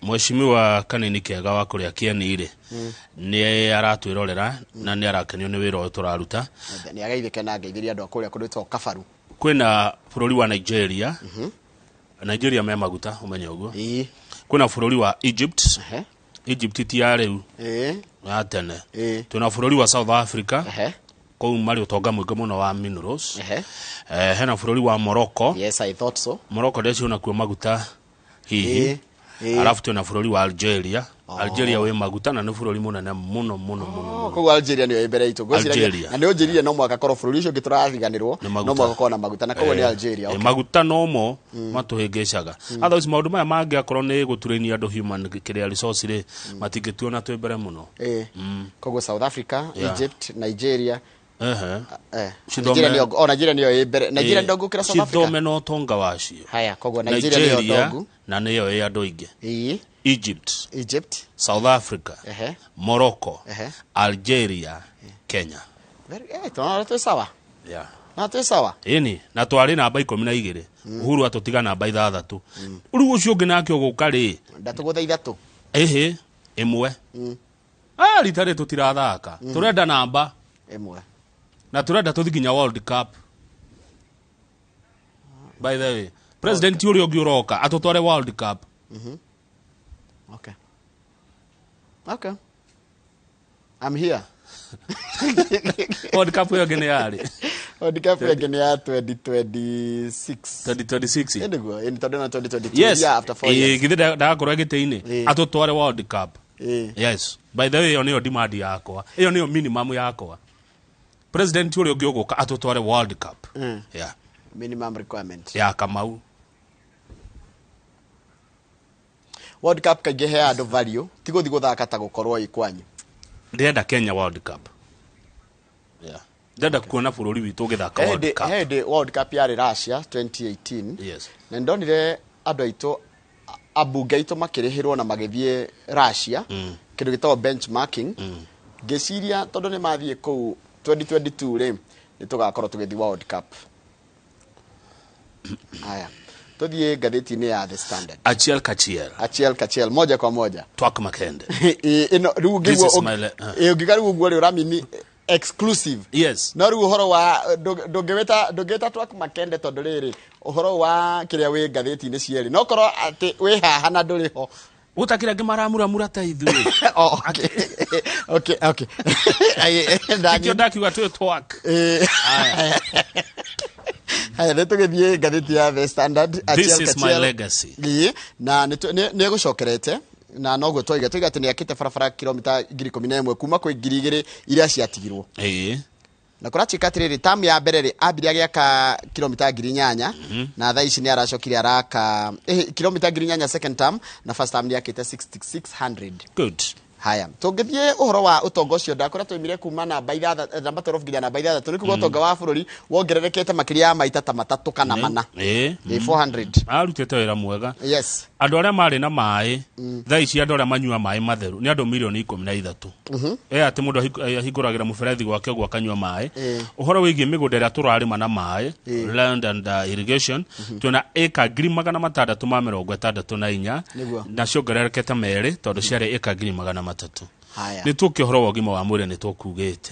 Mheshimiwa Kanini Kega wa kũrĩa Kĩeni-rĩ, nĩ aratwĩrorera na nĩ arakenio nĩ wĩra ũyũ tũraruta. Nĩ ageithĩke na ngeithĩria andũ a kũrĩa kũndũ gwĩtagwo Kabaru. Kwĩna bũrũri wa Nigeria. Nigeria me maguta, ũmenye ũguo. Kwĩna bũrũri wa Egypt. Egypt ti ya rĩu, ya tene. Twĩna bũrũri wa South Africa. Kũu marĩ ũtonga mũingĩ mũno wa minerals. Hena bũrũri wa Morocco. Yes, I thought so. Morocco ndeciona kuo maguta hihi. Arabu twĩna bũrũri wa Algeria. Algeria wĩ maguta na nĩ bũrũri mũnene mũno mũno mũno mũno. Koguo Algeria nĩyo ĩ mbere itũ. Ngwĩciragia- Algeria. Na nĩ ũnjĩrire no mũhaka korwo bũrũri ũcio ũngĩ tũrariganĩrwo Nĩ no maguta. mũhaka ũkorwo na maguta, na koguo nĩ Algeria. Maguta nomo matũhĩngĩcaga. Otherwise maũndũ maya mangĩ akorwo nĩ gũturĩnia andũ human kĩrĩa resource rĩ, matingĩtuona twĩ mbere mũno. Koguo South Africa, Egypt, Nigeria. Ehe. Cithome- Nigeria nĩyo, oh, Nigeria nĩyo ĩ mbere. Nigeria ndongũkĩra South Africa. Cithome na ũtonga wacio. Haya, koguo Nigeria nĩyo Nigeria ndongu. na nĩyo ĩ andũ aingĩ. Egypt, Egypt, South Africa, Morocco, Algeria, Kenya. Very, tunaona twĩ sawa. Na twĩ sawa. Ĩni, na twarĩ namba 12. Uhuru atũtiga namba 6. Rĩu ũcio ũngĩ nake ũgũka rĩ? Ndatũgũtha 3. Ĩhĩ, 1. Rita rĩ tũtirathaka. Tũrenda namba 1. Na tũrenda tũthiĩ nginya World Cup. By the way, president ũrĩa ũngĩ ũroka atũtware World Cup. Okay. Okay. I'm here. World Cup ĩyo ĩngĩ nĩ yarĩ World Cup ĩngĩ nĩ ya 2026. 2026. Ĩ nĩguo, ĩ nĩ tondũ ĩno 2022. Yes. Yeah, after 4 years. Githĩ ndagakorwo gĩtĩ-inĩ atũtware World Cup. Yes. By the way, ĩyo nĩyo demand yakwa. Ĩyo nĩyo minimum yakwa. President ũrĩa ũngĩ ũgũka atũtware World Cup. Yeah. Minimum requirement. Ya Kamau. World Cup kaingĩ he andũ value, ti gũthiĩ gũthaka ta gũkorwo ĩ kwanyu. Ndĩrenda Kenya World Cup. Yeah. Ndĩrenda kuona bũrũri witũ ũgĩthaka World Cup. He hĩndĩ World Cup yarĩ Russia 2018. Na ndonire andũ aitũ, ambunge aitũ makĩrĩhĩrwo na magĩthiĩ Russia, kĩndũ gĩtagwo benchmarking. Ngĩciria tondũ nĩ mathiĩ kũu 2022 rĩ, nĩ tũgakorwo tũgĩthiĩ World Cup. Haya, tũthiĩ ngathĩti-inĩ ya The Standard. Achiel kachiel. Achiel kachiel, moja kwa moja. Twak makende. Ĩno rĩu This ũngĩigua is my le- ũngiuga rĩu ũguo rĩ, ũramini exclusive. Yes. No rĩu ũhoro wa ndũngĩwĩta twak makende tondũ rĩrĩ ũhoro wa kĩrĩa wĩ ngathĩti-inĩ cierĩ, no korwo atĩ wĩ haha na ndũrĩ ho. Gũtakĩra angĩ maramuramura ta ithuĩ. Oh, okay. Okay, okay. Nĩkĩo ndakiuga twĩ twak. Haya, nĩ tũgĩthiĩ ngathĩti ya The Standard. This Achiel is my Kachiel. legacy. Na nĩ egũcokerete na noguo twaiga atĩ nĩ akĩte barabara kilomita 11,000 kuma kwĩ 2,000 iria ciatigirwo. Na kũratuĩka atĩrĩrĩ, tamu ya mbere rĩ, ambire agĩaka kilomita 8,000, na thaa ici nĩ aracokire araka kilomita 8,000 second term, na first term nĩ akĩte 6,600. Good. Haya, tũngĩthiĩ ũhoro wa ũtonga ũcio, ndakũra twaimire kuma namba ithathatũ, namba 12 nginya namba 6, nĩ kuga ũtonga wa bũrũri wongererekete makĩria ya maita ta 3 kana 4. 400. Arutĩte wĩra mwega. Yes. Andũ arĩa marĩ na maĩ, thaa ici andũ arĩa manyua maĩ matheru nĩ andũ mirioni 13. Atĩ mũndũ ahingũragĩra mũberethi gwake ũguo akanyua maĩ. Ũhoro wĩgiĩ mĩgũnda ĩrĩa tũrarĩma na maĩ, land and irrigation, twĩna ĩka 664,000, na ciongererekete merĩ tondũ ciarĩ ĩka 300,000. Haya. Nĩ tũke ũhoro wa ũgima wa mwĩrĩ nĩ tũkugĩte.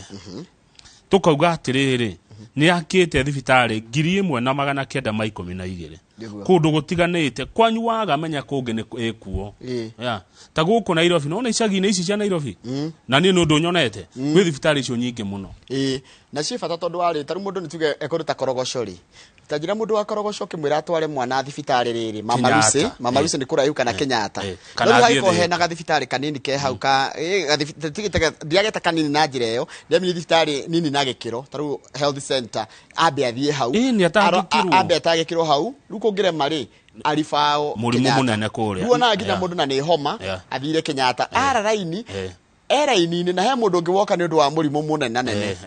Tũkauga atĩrĩrĩ, nĩ akĩte thibitarĩ 1912. Kũndũ gũtiganĩte, kwanyu waga menya kũngĩ nĩ ĩkuo. Yeah. Ta gũkũ Nairobi, nona icagi-inĩ ici cia Nairobi. Na niĩ nĩ ũndũ nyonete, kwĩ thibitarĩ icio nyingĩ mũno. Na ciĩ bata tondũ warĩ, ta rĩu mũndũ nĩ tuge ekũruta Korogocho rĩ. Ta njĩra mũndũ wa Korogocho ũkĩmwĩra atware mwana thibitarĩ rĩrĩ, Mama Kenyatta. Lucy, Mama Lucy nĩ kũraihu kana Kenyatta. No Kana rĩu athiĩ hagĩkorwo Thika. hena gathibitarĩ kanini ke hau ka, ndiageta kanini na njĩra ĩyo, ndĩamini thibitarĩ nini na gĩkĩro, ta rĩu health center, ambe athiĩ hau. Nĩ atangĩkĩrwo. Ambe atangĩkĩrwo hau, rĩu kũngĩrema rĩ, aribao Mũrimũ Kenyatta. mũnene kũrĩa. Rĩu onaga nginya mũndũ na nĩ homa, athire Kenyatta. Ara raini, eraini-inĩ na he mũndũ ũngĩ woka nĩ ũndũ wa mũrimũ mũnene nene.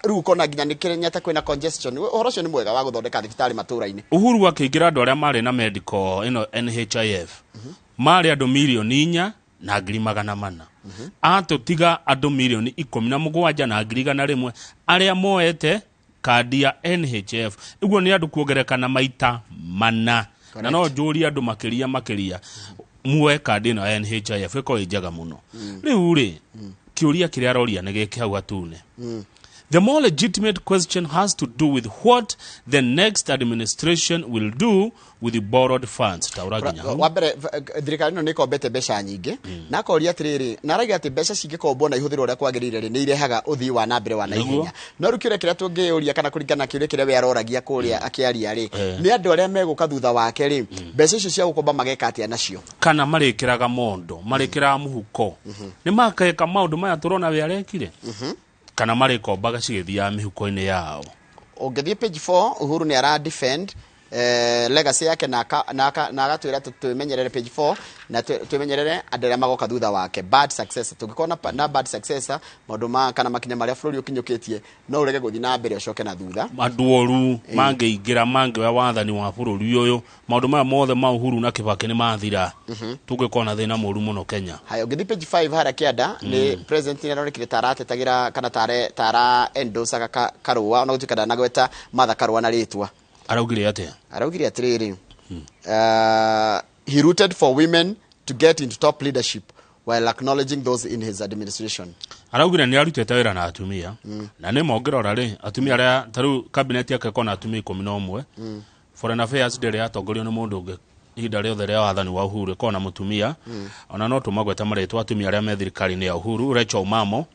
Rĩu ũkona nginya nĩ Kenyatta kwĩna congestion. Ũhoro ũcio nĩ mwega wa gũthondeka thibitarĩ matũũra-inĩ. Uhuru akĩingĩra andũ arĩa marĩ na medical ĩno NHIF marĩ andũ mirioni inya na ngiri magana mana. Atũtiga andũ mirioni ikũmi na mũgwanja na ngiri igana rĩmwe arĩa moete kandi ya NHIF. Ũguo nĩ andũ kuongereka na maita mana. Na no njũrie andũ makĩria makĩria. Muoe kandi ĩno ya NHIF, ĩkorwo ĩ njega mũno. Rĩu rĩ, kĩũria kĩrĩa aroria nĩ gĩkĩ hau hatune: "The more legitimate question has to do with what the next administration will do with the borrowed funds." Taũra nginya hau. Wa mbere, thirikari ĩno nĩ ĩkombete mbeca nyingĩ, na akoria atĩrĩrĩ, na arauga atĩ mbeca cingĩkombwo na ihũthĩrwo ũrĩa kwagĩrĩire rĩ, nĩ irehaga ũthii wa na mbere wa naihenya. No rĩu kĩũria kĩrĩa tũngĩyũria, kana kũringana na kĩũria kĩrĩa we aroragia kũrĩa akĩaria rĩ, nĩ andũ arĩa megũka thutha wake rĩ, mbeca icio cia gũkomba mageka atĩa nacio? Kana marĩkĩraga mondo, marĩkĩraga mũhuko, nĩ makeka maũndũ maya tũrona we arekire, kana marĩkombaga cigĩthiaga mĩhuko-inĩ yao? Ũngĩthiĩ page 4, Uhuru nĩ ara defend legacy yake na agatwĩra twĩmenyerere, page 4, na twĩmenyerere andũ arĩa magoka thutha wake, bad successor. Tũngĩkorwo na bad successor, maũndũ ma kana makinya marĩa bũrũri ũkinyũkĩtie no ũrege gũthiĩ na mbere, ũcoke na thutha. Andũ oru mangĩingĩra, mangĩoya wathani wa bũrũri ũyũ, maũndũ maya mothe ma Uhuru na Kibaki nĩ mathira. Tũngĩkorwo na thĩna mũru mũno Kenya. Haya, ũngĩthiĩ page 5 harĩa kĩanda, nĩ president nĩ aronekire ta aratetagĩra kana tara endorsaga Karũa, ona gũtuĩka ndanagweta Martha Karũa na rĩtwa. Araugire atĩa? Araugire atĩrĩrĩ, he rooted for women to get into top leadership while acknowledging those in his administration. Araugire nĩ arutĩte wĩra na atumia, na nĩ mongĩrora rĩ, atumia arĩa ta rĩu cabinet yake ĩkorwo na atumia 11. Foreign affairs ndĩrĩ yatongorio nĩ mũndũ ũngĩ ihinda rĩothe rĩa wathani wa Uhuru, ĩkorwo na mũtumia. Ona no tũmagwete marĩtwa atumia arĩa me thirikari-inĩ ya Uhuru: Rachel Mamo,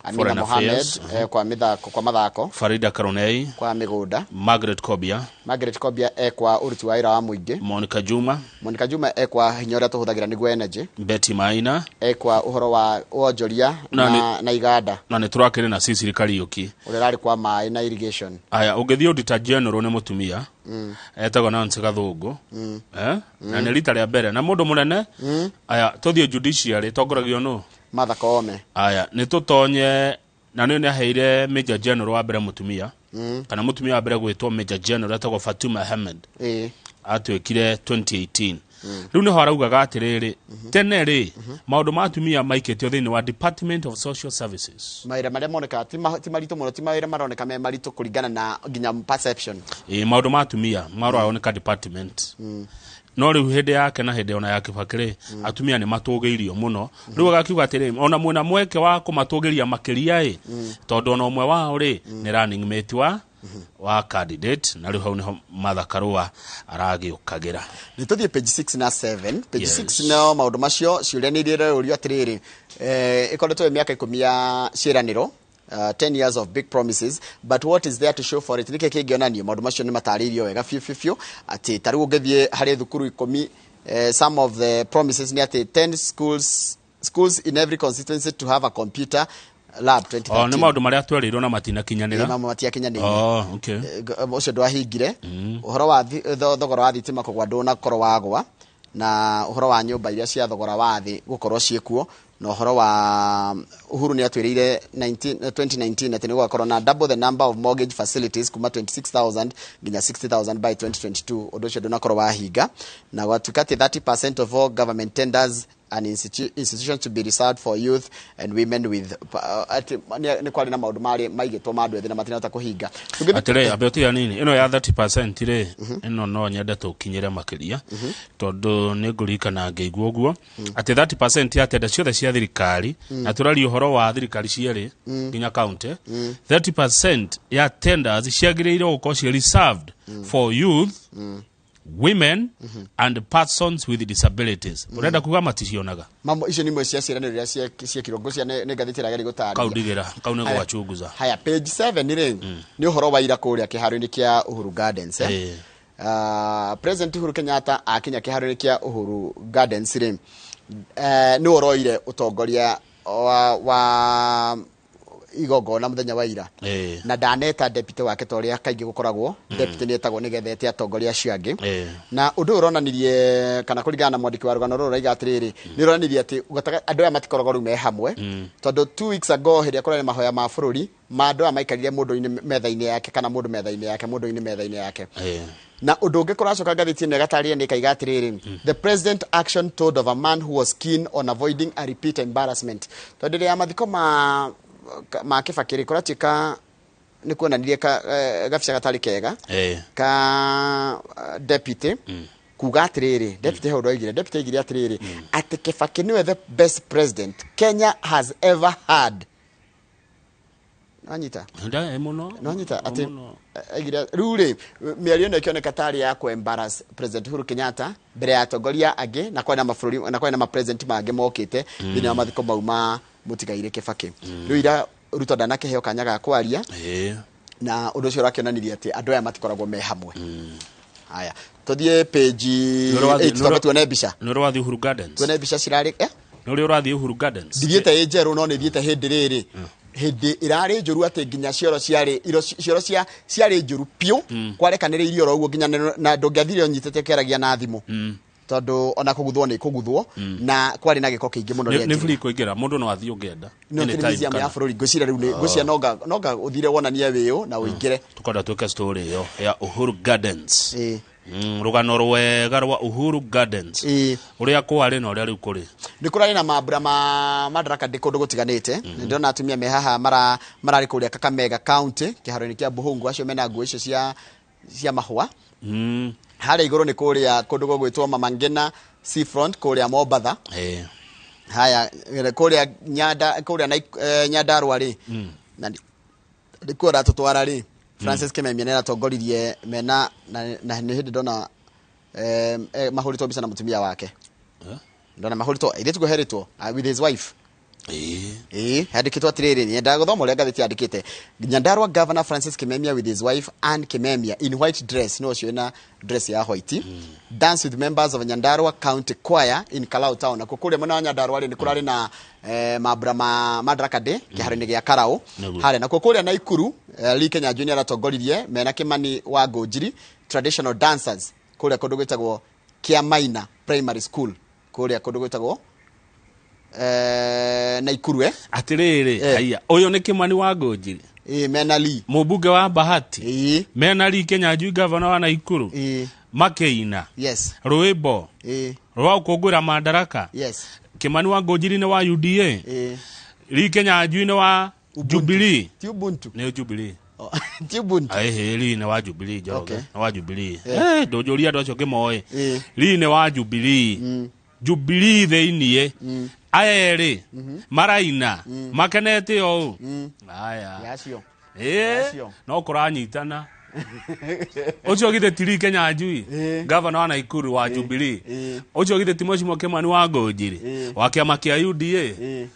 Amina Foreign Mohamed, Affairs, kwa mithako, kwa mathako. Farida Karunei, kwa mĩgũnda. Margaret Kobia. Margaret Kobia kwa ũruti wa wĩra wa mũingĩ. Monica Juma. Monica Juma kwa hinya ũrĩa tũhũthagĩra nĩguo energy. Betty Maina. Kwa ũhoro wa wonjoria Na na iganda. Na nĩ tũrakĩrĩ na Cecily Kariuki, ũrĩa ũrarĩ kwa maĩ na irrigation. Aya, ũngĩthiĩ Auditor General nĩ mũtumia, etagwo Nancy Gathũngũ, eh? Na nĩ rita rĩa mbere na mũndũ mũnene. Aya, tũthiĩ judiciary, ĩtongoragio nũ? Martha Koome. Aya, nĩ tũtonye na nĩ aheire Major General wa mbere mũtumia, kana mũtumia wa mbere gwĩtwo Major General, etagwo Fatuma Ahmed. Atuĩkire 2018. Rĩu nĩho araugaga atĩrĩrĩ, tene rĩ, maũndũ ma atumia maikĩtio thĩinĩ wa Department of Social Services. Mawĩra marĩa monekaga ti maritũ mũno, ti mawĩra maroneka me maritũ kũringana na nginya perception. Ĩ, maũndũ ma atumia maroneka department, no rĩu hĩndĩ yake na hĩndĩ ona ya Kibaki rĩ, atumia nĩ matũgĩirio mũno. Rĩu agakiuga atĩrĩ, ona mwĩna mweke wa kũmatũgĩria makĩria ĩ, tondũ ona ũmwe wao rĩ, nĩ running mate wa candidate, na rĩu hau nĩho Martha Karũa aragĩũkagĩra. Nĩ tũthiĩ page 6 na 7. Page 6 no maũndũ macio, ciũria nĩ iria ĩrorio atĩrĩrĩ, ĩkoretwo ĩ mĩaka 10 ya ciĩranĩro, 10 years of big promises, but what is there to show for it? Nĩkĩ kĩngĩonanio? Maũndũ macio nĩ matarĩirio wega biũ biũ biũ, atĩ ta rĩu ũngĩthiĩ harĩ thukuru 10, some of the promises nĩ atĩ 10 schools in every constituency to have a computer lab 2013. O nĩ maũndũ marĩa twerĩirwo na matinakinyanĩra. Mamwe matiakinyanĩire. Oh, okay. Ũcio ndwahingire. Ũhoro wa thogora wa thitima kũgwa ndũnakorwo wagwa, na ũhoro wa nyũmba iria cia thogora wa thĩ gũkorwo ciĩkuo, na ũhoro wa Uhuru nĩ atwĩrĩire 19 2019 atĩ nĩ gũgakorwo na double the number of mortgage facilities kuma 26,000 nginya 60,000 by 2022. Ũndũ ũcio ndũnakorwo wahinga, na gwatuĩka atĩ 30% of all government tenders and institutions to be reserved for youth and women with atĩ nĩ kwarĩ na maũndũ marĩ maigĩtwo ma andũ ethĩ na matinahota kũhinga. Atĩrĩ, ambe ũtiga nini ĩno ya 30% rĩ, ĩno no nyende tũkinyĩre makĩria, tondũ nĩ ngũririkana ngĩigua ũguo atĩ 30% ya tenda ciothe cia thirikari, na tũraria ũhoro wa thirikari cierĩ nginya county, 30% ya tenders ciagĩrĩirwo gũkorwo ciĩ reserved for youth, women and persons with disabilities. Ũrenda kuga maticionaga? Mambo icio nĩ imwe cia ciĩranĩro iria ciekirwo ngũcia nĩ ngathĩti ĩrageria gũtarĩria. Kau ndigĩra kau nĩ Haya. gwachunguza. Haya, page 7 rĩ, nĩ ũhoro wa ira kũrĩa kĩharo-inĩ kĩa Uhuru Gardens, eh? President Uhuru Kenyatta akinya kĩharo-inĩ kĩa Uhuru Gardens rĩ, nĩ ũroire ũtongoria wa igongona mũthenya wa ira, na ndaneta deputy wake ta ũrĩa kaingĩ gũkoragwo. Deputy nĩ etagwo nĩgetha ete atongoria acio angĩ. Na ũndũ ũyũ ũronanirie, kana kũringana na mwandĩki wa rũgano rũrũ ũraiga atĩrĩrĩ, nĩ ũronanirie atĩ andũ aya matikoragwo rĩu me hamwe, tondũ 2 weeks ago, hĩndĩ ĩrĩa kũrarĩ mahoya ma bũrũri, ma andũ aya maikarire mũndũ-inĩ metha-inĩ yake, kana mũndũ metha-inĩ yake, mũndũ-inĩ metha-inĩ yake. Na ũndũ ũngĩ kũracoka ngathĩti ĩno ĩgatarĩria nĩ ĩkaiga atĩrĩrĩ, "The president action told of a man who was keen on avoiding a repeat embarrassment," tondũ hĩndĩ ya mathiko ma Kibaki rĩ, kũratuĩka nĩ kuonanirie gabica gatarĩ kega ka deputy. Kuga atĩrĩrĩ, deputy he ũndũ oigire. Deputy oigire atĩrĩrĩ, atĩ Kibaki nĩwe the best president Kenya has ever had. Nanyita? Ndae mũno. Nanyita atĩ aigire rĩu rĩ, mĩario ĩno ĩkĩoneka tarĩ ya kũ embarrass President Uhuru Kenyatta mbere ya atongoria angĩ, na kwarĩ na mabũrũri na kwarĩ na mapresident mangĩ mokĩte thĩinĩ wa mathiko mau ma mũtigairĩ Kibaki. Rĩu ira Ruto ndanakĩheo kanya ga kwaria, na ũndũ ũcio ũrakĩonanirie atĩ andũ aya matikoragwo me hamwe. Haya, tũthiĩ page Nĩ ũrĩ wathiĩ- 8, twambe tuone mbica. Nĩ ũrĩ wathiĩ Uhuru Gardens? Tuone mbica cirarĩ, eh? Nĩ ũrĩ ũrathiĩ Uhuru Gardens? Ndithiĩte ĩ njerũ, no nĩ thiĩte hĩndĩ rĩrĩ, hĩndĩ ĩrarĩ njũru atĩ nginya cioro ciarĩ iro cioro cia ciarĩ njũru piũ, kwarekanĩrĩirie oro ũguo nginya na ndũngĩathire ũnyitĩte ũkĩaragia na thimũ, tondũ ona kũguthwo nĩ kũguthwo, na kwarĩ na gĩko kĩingĩ mũno. Nĩ Rĩa nĩ njĩra. free kũingĩra, mũndũ no athiĩ ũngĩenda. No Anytime kĩrĩ museum ya kana- bũrũri, ngwĩciria rĩu nĩ ngwĩciria nonga ũthire wonanie wĩũ na ũingĩre. Tũkwenda twĩke story ĩyo ya Uhuru Gardens. Rũgano rwega rwa Uhuru Gardens, ũrĩa kwarĩ na ũrĩa rĩu kũrĩ. Nĩ kũrarĩ na mambura ma Madaraka Day kũndũ gũtiganĩte. Nĩ ndĩrona atumia me haha mararĩ kũrĩa Kakamega County, kĩharo-inĩ kĩa Buhungu, acio mena nguo icio cia mahũa. Harĩa igũrũ nĩ kũrĩa kũndũ gũgwĩtwo Mama Ngina Seafront kũrĩa Mombatha. Haya, kũrĩa Nyanda, kũrĩa Nyandarua rĩ, na nĩkuo ratũtwara rĩ, Francis Kimemia nĩ aratongoririe mena na nĩ hĩndĩ ndona mahũrĩtwo mbica na mũtumia wake. Ndona mahũrĩtwo airĩtu kũherĩtwo with his wife. Ĩĩ, handĩkĩtwo atĩrĩrĩ, nyendaga gũthoma ũrĩa ngathĩti yandĩkĩte. Nyandarua Governor Francis Kimemia with his wife Anne Kimemia in white dress, no ũcio wĩna dress ya white, dance with members of Nyandarua County Choir in Kalau Town. Nakuo kũrĩa mwena wa Nyandarua rĩ, nĩ kũrarĩ na mambura ma Madaraka Day kĩharo-inĩ gĩa Karau. Harĩa nakuo kũrĩa Naikuru, Lee Kinyanjui nĩ aratongoririe mena Kimani wa Ngũnjiri traditional dancers kũrĩa kũndũ gwĩtagwo Kiamaina Primary School, kũrĩa kũndũ gwĩtagwo Naikuru. Atĩrĩrĩ, haiya, ũyũ nĩ Kimani wa Ngũnjiri? Ĩĩ, mena Lee. Mũmbunge wa Bahati? Ĩĩ. Mena Lee Kinyanjui, gavana wa Naikuru? Ĩĩ. Makĩina rwĩmbo rwa gũkũngũĩra Madaraka. Kimani wa Ngũnjiri nĩ wa UDA? Ĩĩ. Lee Kinyanjui nĩ wa Jubilee? Ti Ubuntu? Nĩ Jubilee. Oh, ti Ubuntu? Ĩhĩ, Lee nĩ wa Jubilee, Njoroge. Nĩ wa Jubilee. Ndũnjũrie andũ acio ngĩmoĩ. Lee nĩ wa Jubilee, Jubilee thĩiniĩ. Aya erĩ maraina makenete ũũ aya. Yacio. Acio. No kũranyitana ũcio githĩ ti Lee Kinyanjui, gavana wa Naikuru wa Jubilee? Ũcio githĩ ti Mheshimiwa Kimani wa Ngũnjiri wa kĩama kĩa UDA?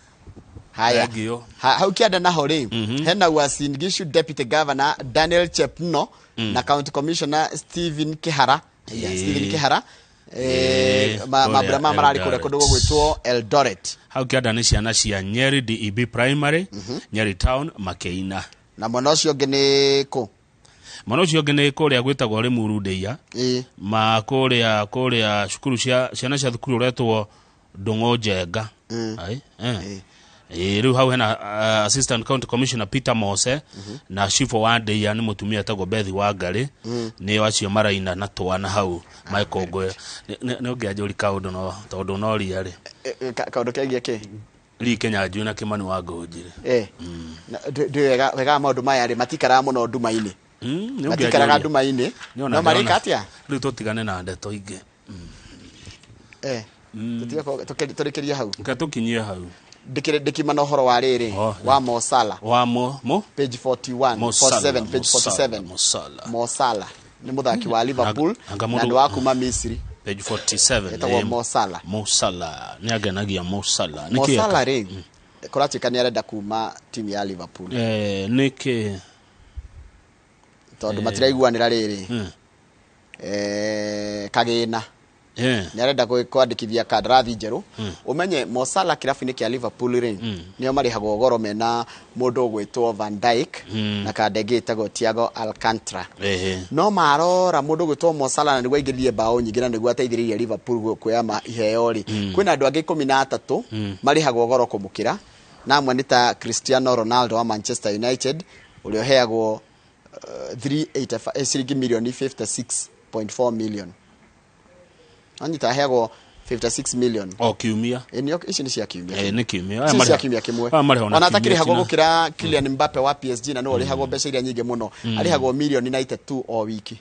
Haya. Thank Hau kĩanda naho rĩ, hena Uasin Gishu Deputy Governor Daniel Chepno na County Commissioner Stephen Kihara. Yeah, Stephen Kihara. Kũrĩa Mambura ma mararĩ kũrĩa Eldoret. kũndũ gũgwĩtwo Eldoret. Hau kĩanda nĩ ciana cia Nyeri DEB Primary, Nyeri Town, makĩina. Na mwena ũcio ũngĩ nĩ kũ? Mwena ũcio ũngĩ nĩ kũrĩa gwĩtagwo Limuru Ndeiya, ma kũrĩa cukuru cia ciana cia thukuru ũretwo Ndũng'ũ Njenga. Ai, eh. Ĩĩ, rĩu hau hena Assistant County Commissioner Peter Mose na cibũ wa Ndeiya nĩ mũtumia etagwo Bethi Wangari, nĩo acio maraina na twana hau makũngũĩra. Nĩ ũngĩanjũri kaũndũ, no tondũ no ria rĩ. Kaũndũ kegiĩ kĩ? Lee Kinyanjui na Kimani wa Ngũnjiri. Na ndĩ wega wega wa maũndũ maya rĩ, matikaraga mũno nduma-inĩ. Nĩ Matikaraga ũngĩanjũria. nduma-inĩ. Nĩ ona No marĩka ndĩrona- atĩa? Rĩu tũtigane na ndeto ingĩ. Tũtige tũrĩkĩrie hau. Reke tũkinyie hau. Ndĩkima na ũhoro wa rĩrĩ, Oh, wa Mo Salah. Wa mo Page 41. Mo Salah, 47, page Mo Salah, 47. Mo Salah. Mo Salah nĩ mũthaki wa Liverpool Anga na mũndũ- nĩ wa kuma Misri. Page 47. Etagwo Mo Salah. Mo Salah nĩ angenagia Mo Salah. Mo Nĩkĩ Salah rĩ, kũratuĩka nĩ arenda kuma timu ya Liverpool, nĩkĩ? Tondũ matiraiguanĩra rĩrĩ, kagĩna. Nĩ arenda kwandĩkithia kandarathi njerũ. Ũmenye Mo Salah kĩrabu-inĩ kĩa Liverpool rĩ, nĩo marĩhagwo goro mena mũndũ ũgwĩtwo Van Dijk na kanda ĩngĩ ĩtagwo Thiago Alcantara. No marora mũndũ ũgwĩtwo Mo Salah na nĩguo aingĩririe mbaũ nyingĩ na nĩguo ateithĩrĩirie Liverpool kuoya iheo rĩ, kwĩna andũ angĩ 13 marĩhagwo goro kũmũkĩra, na amwe nĩ ta Cristiano Ronaldo wa Manchester United, ũrĩa ũheagwo 385, ciringi milioni 56.4 million. Anyita aheagwo 56 million. O kiumia? Ĩ, ici nĩ cia kiumia. Nĩ kiumia. Ici cia kiumia kĩmwe. Aya marĩhagwo na Ona kiumia atakĩrĩhagwo tina. gũkĩra Kylian Mbappe wa PSG, na nĩwe ũrĩhagwo mbeca iria nyingĩ mũno, arĩhagwo milioni 92 o wiki.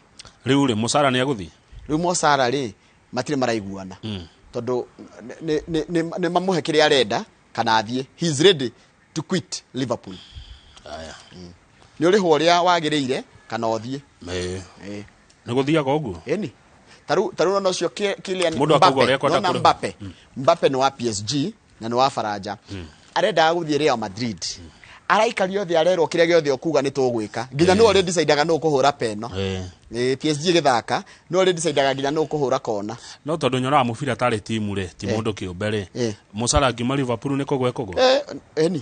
Rĩu rĩ, Mo Salah nĩ agũthiĩ? Rĩu Mo Salah rĩ, Matirĩ maraiguana tondũ nĩ mamũhe kĩrĩa arenda kana athiĩ. He is ready to quit Liverpool. Aya. Nĩ ũrĩhwo ũrĩa wagĩrĩire kana ũthiĩ. Nĩ gũthiaga ũguo? Ĩni. Tarĩu nona ũcio Kylian Mũndũ akauga ũrĩa Mbappe, ekwenda nona kũrĩhwo. Mbappe nĩ wa PSG na nĩ wa Faranja. Arendaga gũthiĩ Real Madrid. Araikario thĩ arerwo kĩrĩa gĩothe ũkuga nĩ tũgwĩka. Nginya nĩwe ũrĩ decidaga nũ ũkũhũra peno. PSG ĩgĩthaka nĩwe ũrĩ decidaga nginya nũ ũkũhũra kona. No tondũ nyonaga mũbira tarĩ timu rĩ, ti mũndũ kĩũmbe rĩ. Mũcara angiuma Liverpool nĩ kũgwa ĩkũgwa? Ĩni.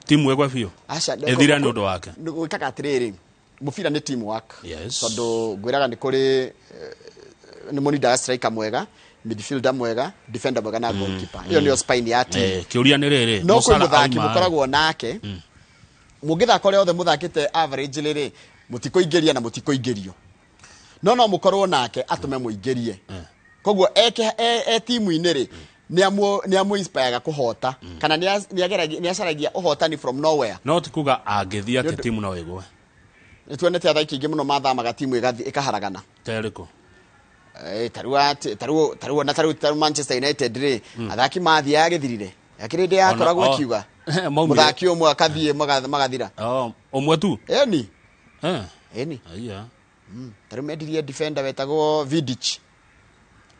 Timu ĩgwe biũ? Aca, Ĩthire nĩ ũndũ wake. Gwĩkaga atĩrĩrĩ, mũbira nĩ team work. Yes. Tondũ ngwĩraga nĩ kũrĩ nĩ mũnindaga striker mwega, midfielder mwega, defender mwega na goalkeeper. Ĩyo nĩyo spine ya team. Kĩũria nĩ rĩrĩ, no kwĩ mũthaki mũkoragwo nake, mũngĩthaka ũrĩa othe mũthakĩte average rĩrĩ, mũtikũingĩria na mũtikũingĩrio. No mũkorwo nake atũme mũingĩrie. Koguo e timu-inĩ rĩ, nĩ amũ inspire kũhota kana nĩ acaragia ũhotani from nowhere. No ti kuga angĩthiĩ atĩ timu no ĩgwe. Nĩ tuonete athaki aingĩ mũno mathamaga timu ĩkaharagana. Ta ĩrĩkũ? Tarĩu na tarĩu Manchester United rĩ, athaki mathiaga gĩthirire. Akĩrĩ ndĩ yakoragwo ĩkiuga. Mũthaki ũmwe akathiĩ magathira. Ũmwe tu? Ĩni. Ĩni. Aya. Tarĩu mendirie defender wetagwo Vidic.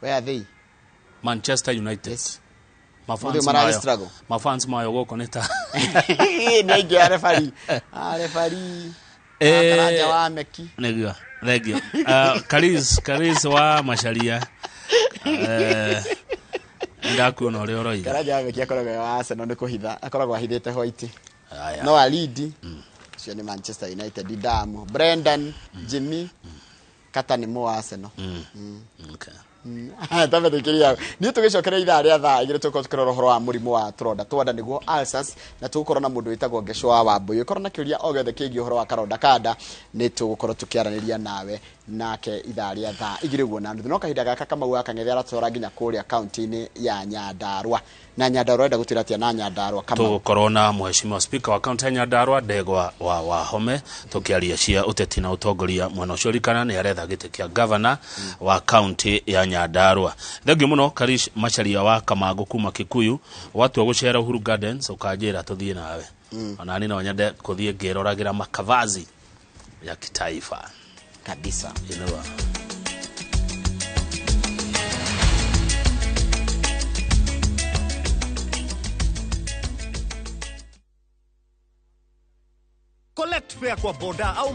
Where are they? Manchester United. Yes. Mafans mayo gũkũ nĩ ta. Nĩ aingĩ a referee. A referee. Karanja wa Meki. Nĩguo. Thank you. Karis wa Macharia. Ndakuona ũrĩa ũroiga. Karanja wa Meki akoragwo wa Arsenal nĩ kũhitha, akoragwo ahithĩte white. No Alidi. Ũcio nĩ Manchester United Damu. Brendan, Jimmy, Kata nĩ mũ wa Arsenal. Okay. Tambe tukiria ni tugicokera ithaa ria thaa igĩrĩ tũkorwo tũkĩrora ũhoro wa mũrimũ wa tũronda twanda nĩguo ulcers, na tũgũkorwo na mũndũ wĩtagwo Ngeco wa Wambũi. Ũkorwo na kĩũria o gĩothe kĩgiĩ ũhoro wa karonda kanda nĩ tũgũkorwo tũkĩaranĩria nawe nake ithaa rĩa thaa igĩrĩ ũguo na nuthu. No kahinda gaka Kamau wa Kang'ethe aratwara nginya kũrĩa kaunti-inĩ ya Nyandarua. Na Nyandarua enda gũtwĩra atĩa na Nyandarua Kamau? Tũgũkorwo na mheshimiwa speaker wa kaunti ya Nyandarua Ndegwa wa Wahome tũkĩaria cia ũteti na ũtongoria mwena ũcio ririkana nĩ aretha gĩtĩ kĩa governor wa kaunti ya Nyandarua. Thengiũ mũno Karish Macharia wa Kamango kuma Kikuyu, watua gũcera Uhuru Gardens ũkanjĩra tũthiĩ nawe. Ona niĩ no nyende kũthiĩ ngĩroragĩra makavazi ya kitaifa kabisa. Inua. Collect fare kwa boda au